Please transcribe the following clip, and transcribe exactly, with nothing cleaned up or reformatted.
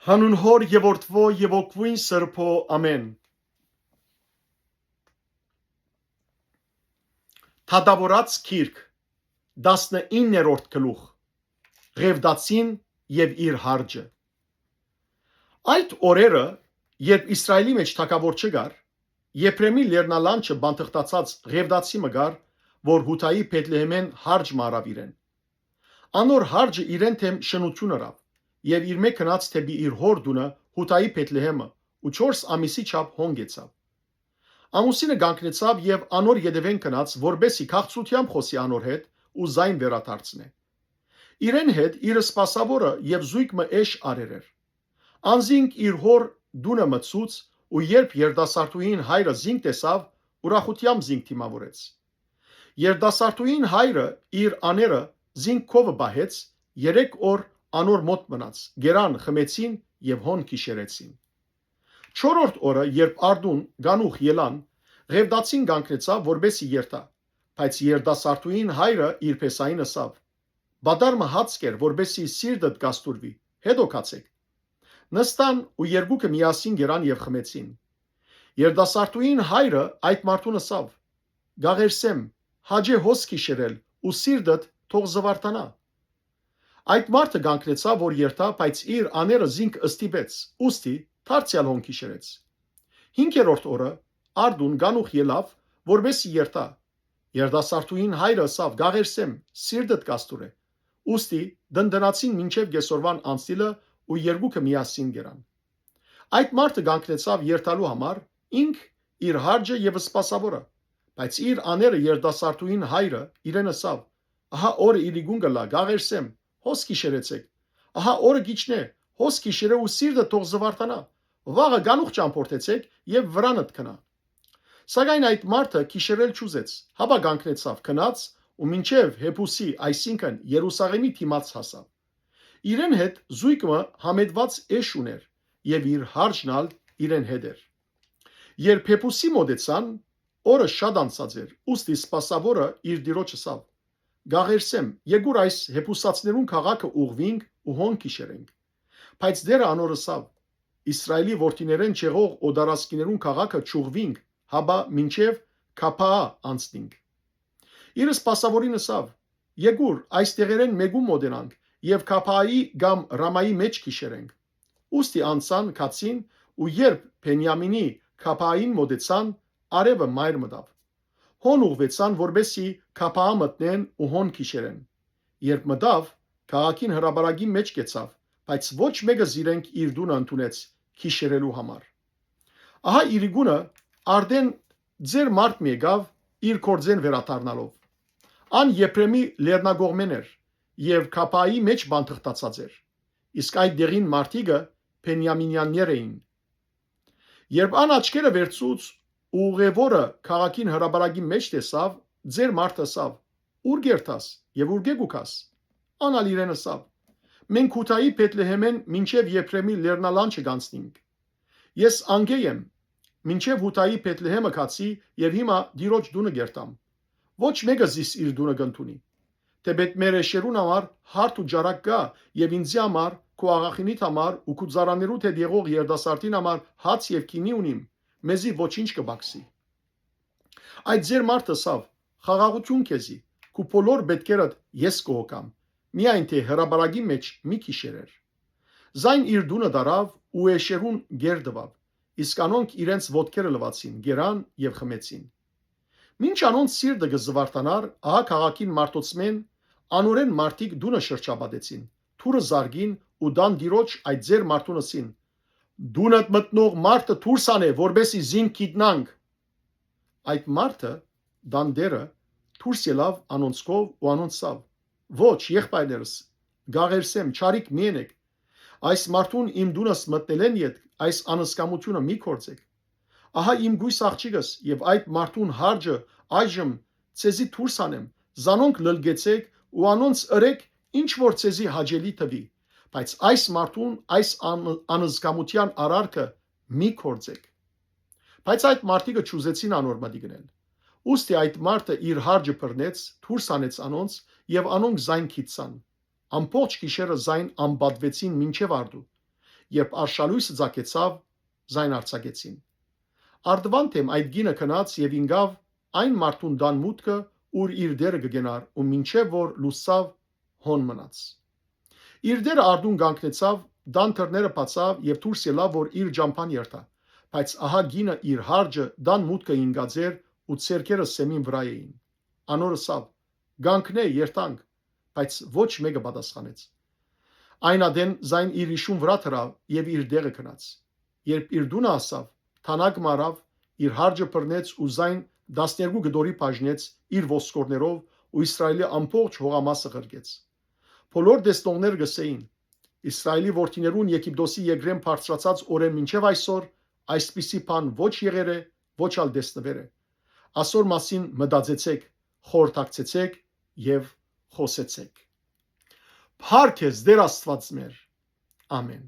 Հանուն Հօր եւ Որդւոյ եւ Հոգւոյն Սրբոյ, ամէն։ Թագաւորաց գիրք, տասնիններորդ գլուխ, Ղեւտացին եւ իր հարճը։ Այդ օրերը, երբ Իսրայէլի մէջ թագաւոր չկար, Եփրեմի լեռնալանջը բանթղթացած Ղեւտացի մը կար, որ Յուդայի Բեթլեհէմէն հարճ մը առաւ իրեն։ Անոր հարճը իրեն դէմ շնութիւն ըրաւ եւ իրմէ գնաց դէպի իր հօր տունը Յուդայի Բեթլեհէմը ու չորս ամիսի չափ հոն գեցաւ։ Ամուսինը կանգնեցաւ եւ անոր ետեւէն գնաց, որպէս զի քաղցրութեամբ խօսի անոր հետ ու զայն վերադարձնէ։ Իրեն հետ իր սպասաւորը եւ զոյգ մը էշ առեր էր։ Անզինք իր հօր տունը մտցուց ու երբ երիտասարդուհին հայրը զինք տեսաւ, ուրախութեամբ զինք դիմաւորեց։ Երիտասարդուհին հայրը իր աները զինք քովը պահեց, երեք օր անոր մօտ մնաց, կերան, խմեցին եւ հոն գիշերեցին։ Չորրորդ օրը, երբ առտուն կանուխ ելան, Ղեւտացին կանգնեցաւ, որպէս զի երթայ, բայց երիտասարդուհին հայրը իր փեսային ըսաւ. «Պատար մը հաց կեր, որպէս զի սիրտդ կաստուրուի, հետո գացէք»։ Նստան ու երկուքը միասին կերան եւ խմեցին։ Երիտասարդուհին հայրը այդ մարդուն ըսաւ. «Կաղերսեմ, հաճէ հոս գիշերել ու սիրտդ թող զուարթանայ»։ Այդ մարդը կանգնեցաւ որ երթայ, բայց իր աները զինք ստիպեց, ուստի դարձեալ հոն գիշերեց։ Հինգերորդ օրը առտուն կանուխ ելաւ, որպէս զի երթայ։ Երիտասարդուհին հայրը ըսաւ. «Կաղերսեմ, սիրտդ կաստուրէ»։ Ուստի դնդնացին մինչեւ կեսօրուան անցնիլը ու երկուքը միասին կերան։ Այդ մարդը կանգնեցաւ երթալու համար, ինք, իր հարճը եւ սպասաւորը, բայց իր աները երիտասարդուհին հայրը իրեն ըսաւ. «Ահա օրը իրիկուն կ'ըլլայ, կաղերսեմ, հոս գիշերեցէք։ Ահա օրը կ'իջնէ, հոս գիշերէ ու սիրտը թող զուարթանայ։ Վաղը կանուխ ճամբորդեցէք եւ վրանդ գնայ»։ Սակայն այդ մարդը գիշերել չուզեց, հապա կանգնեցաւ, գնաց ու մինչեւ Հեփուսի, այսինքն Երուսաղէմի դիմաց հասաւ։ Իրեն հետ զոյգ մը համեդուած էշ ունէր եւ իր հարճն ալ իրեն հետ էր։ Երբ Հեփուսի մօտեցան, օրը շատ անցած էր, ուստի սպասաւորը իր տիրոջ ըսաւ. «Կաղերսեմ, եկուր այս Հեփուսացիներուն քաղաքը ուղղուինք ու հոն գիշերենք»։ Բայց Տէրը անոր ըսաւ. «Իսրայէլի որդիներէն չեղող օտարասկիներուն քաղաքը չուղղուինք, հապա մինչեւ Քափաա անցնինք»։ Իր սպասաւորին ըսաւ. «Եկուր, այս տեղերէն մէկուն մօտենանք եւ Քափայի կամ Ռամայի մէջ գիշերենք»։ Ուստի անցան, գացին ու երբ Բենիամինի Քափային մօտեցան, արեւը մայր մտաւ։ Հոն ուղղուեցան, որպէս զի Քափաա մտնեն ու հոն գիշերեն։ Երբ մտաւ, քաղաքին հրապարակին մէջ կեցաւ, բայց ոչ մէկը զիրենք իր տունը ընդունեց գիշերելու համար։ Ահա իրիկունը արդէն ձեր մարդ մը եկաւ իր գործէն վերադառնալով։ Ան Եփրեմի լեռնակողմէն էր եւ Քափայի մէջ բանթղթացած էր, իսկ այդ դեղին մարդիկը Բենիամինեաններ էին։ Երբ ան աչքերը վերցուց ու ուղեւորը քաղաքին հրապարակի մէջ տեսաւ, ձեր մարդը ըսաւ. «Ո՞ւր կ'երթաս եւ ուրկէ՞ կու գաս»։ Ան ալ իրեն ըսաւ. «Մենք Յուդայի Բեթլեհէմէն մինչեւ Եփրեմի լեռնալանջը կ'անցնինք։ Ես անկէ եմ, մինչեւ Յուդայի Բեթլեհէմը գացի եւ հիմա Տիրոջ տունը կ'երթամ։ Ոչ մէկը զիս իր տունը կ'ընդունի։ Թէպէտ մեր էշերուն համար հարթ ու ճարակ կայ եւ ինծի համար, քու աղախինիդ համար ու քու ծառաներուդ հետ եղող երիտասարդին համար հաց եւ գինի ունիմ, մեզի ոչինչ կը պակսի»։ Այդ ձեր մարդը ըսաւ. «Խաղաղութիւն քեզի, քու բոլոր պէտքերդ ես կը հոգամ, միայն թէ հրապարակի մէջ մի գիշերեր»։ Զայն իր տունը տարաւ ու էշերուն գեր տուաւ, իսկ անոնք իրենց ոտքերը լուացին, կերան եւ խմեցին։ Մինչ անոնց սիրտը կը զուարթանար, ահա քաղաքին մարդոցմէն անորեն մարդիկ տունը շրջապատեցին, դուռը զարկին ու տան տիրոջ այդ ձեր մարդուն ըսին. «Տունդ մտնող մարդը դուրս անէ, որպէս զի զինք գիտնանք»։ Այդ մարդը, տան տէրը, դուրս ելաւ անոնցքով ու անոնց ըսաւ. «Ոչ, եղբայրներս, կաղերսեմ, չարիք մի ընէք։ Այս մարդուն իմ տունս մտնելէն ետք այս անսկամութիւնը մի գործէք։ Ահա իմ կոյս աղջիկս եւ այդ մարդուն հարճը այժմ ձեզի դուրս անեմ, զանոնք լլկեցէք ու անոնց ըրէք ինչ որ ձեզի հաճելի թուի, բայց այս մարդուն այս ան-, անզգամութեան արարքը մի գործեք»։ Բայց այդ մարդիկը չուզեցին անոր մտիկ ընել։ Ուստի այդ մարդը իր հարճը բռնեց, դուրս անեց անոնց եւ անոնք զայն գիցցան։ Ամբողջ գիշերը զայն անպատուեցին մինչեւ առտու։ երբ արշալոյսը ծագեցաւ, զայն արձակեցին։ Արդուան թեմ այդ կինը գնաց եւ ինկաւ այն մարդուն տան մուտքը, ուր իր դերը կը կենար ու մինչեւ որ լուսցաւ, հոն մնաց։ Իր դերը արդուն կանգնեցաւ, տան դռները բացաւ եւ դուրս ելաւ, որ իր ճամբան երթայ։ Բայց ահա կինը իր հարճը տան մուտքը ինկած էր ու ձեռքերը սեմին վրայ էին։ Անոր ըսաւ. «Կանգնէ, երթանք», բայց ոչ մէկը պատասխանեց։ Այն ատեն զայն իր իշուն վրայ դրաւ եւ իր դերը գնաց։ Երբ իր տունը հասաւ, թանակ մը առաւ, իր հարճը բռնեց ու զայն տասներկու կտորի բաժնեց իր ոսկորներով ու Իսրայէլի ամբողջ հողամասը ղրկեց։ Բոլոր տեսնողները կ'ըսէին. «Իսրայէլի որդիներուն Եգիպտոսի երկրէն բարձրացած օրէն մինչեւ այսօր այսպիսի բան ոչ եղեր է, ոչ ալ տեսնուեր է։ Ասոր մասին մտածեցէք, խորհրդակցեցէք եւ խօսեցէք»։ Փառք ես, Տէր Աստուած մեր։ Ամեն։